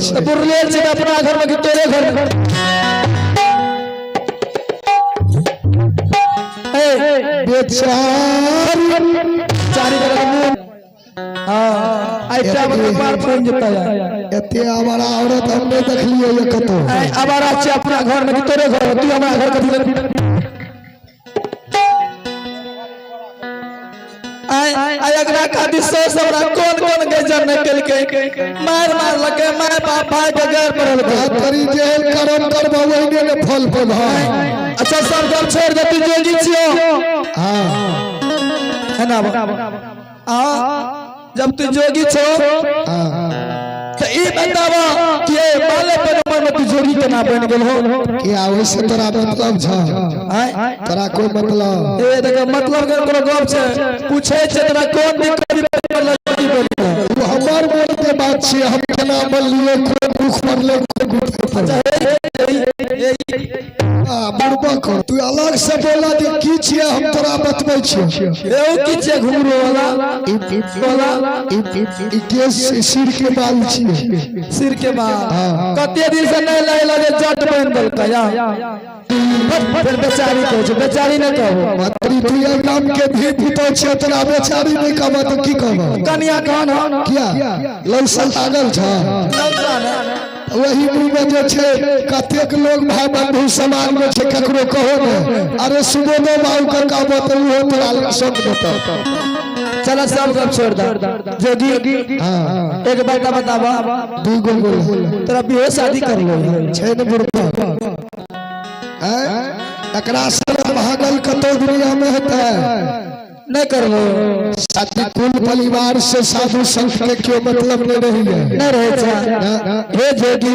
छी। तऽ बुरलेल छै तऽ अपना घर में कि तोरे घर में? ए, बेचारी चारी तरफ मुंह। हाँ, आइ टाइम कपार फून जेतै। एते आवारा औरत हम नहि देखलियै ये कतौ। आइ आवारा छै अपना घर में कि तोरे घर में? तू हमरा घर कथी लए? आइ आइ एकरा खातिर सौ हमरा कोन कोन गजर नहि केलकै, मार मारलकै, माय बाप भाई के गैर पड़लकै। बात करी, जेहन कर्म करबह ओहिने ने फल पेबह। अच्छा, सब गप छोड़ दे, तू जोगी छियो? हाँ। है ना? आ जब तू जोगी छो हाँ। तो ई बतावा कि ए बाले पर उम्र में तू जोगी केना बन गेल हो? किया, ओहिसे तोरा मतलब छ? आय? तोरा कोई मतलब? ए देखो, मतलब के कोनो गप छै? पूछे छै तोरा कोन दिक्कत पड़ल जोगी बन गेल? ओ हमर मोन के बात छियै, हम केना बनलियै, कोन दुख पड़लै, कोन दुख पड़लै। आ बुड़बक कर, तू अलग से बोला जे की छियै, हम तोरा बतबै छियौ। ए ओ की छै घुंघरू वाला वाला? ई केस सिर के बाल छियै। सिर के बाल? हाँ। कते दिन से नहीं लगे जे जट बन देलकै या फिर बेचारी कहै छै। बेचारी नहि कहू। मातृ, तू एहि गाम के भी पुतोह छियै, तोरा बेचारी नहि कहबह तऽ की कहबह? कनिया कौन हो? किया, लौसन लागल छ? वही मुँह में जे छै, कतेक लोग भाई बंधु समाज में छै, ककरो कहो ने, अरे सुबोधो बाबू के कहबो तऽ ओहो तोरा सौंप देतौ। चलो, सब गप छोड़ दे जोगी। हाँ। एक बात बतावा। दू गो बोल। तोरा बियाह शादी कर लो? छै ने बुढ़बा, आँय? एकरा से भागल कतौ दुनिया में हेतै? नहीं कर लो? साथी, कुल परिवार से साधु संत के क्यों मतलब नहीं रही है। नहीं रहे छै। हे जोगी।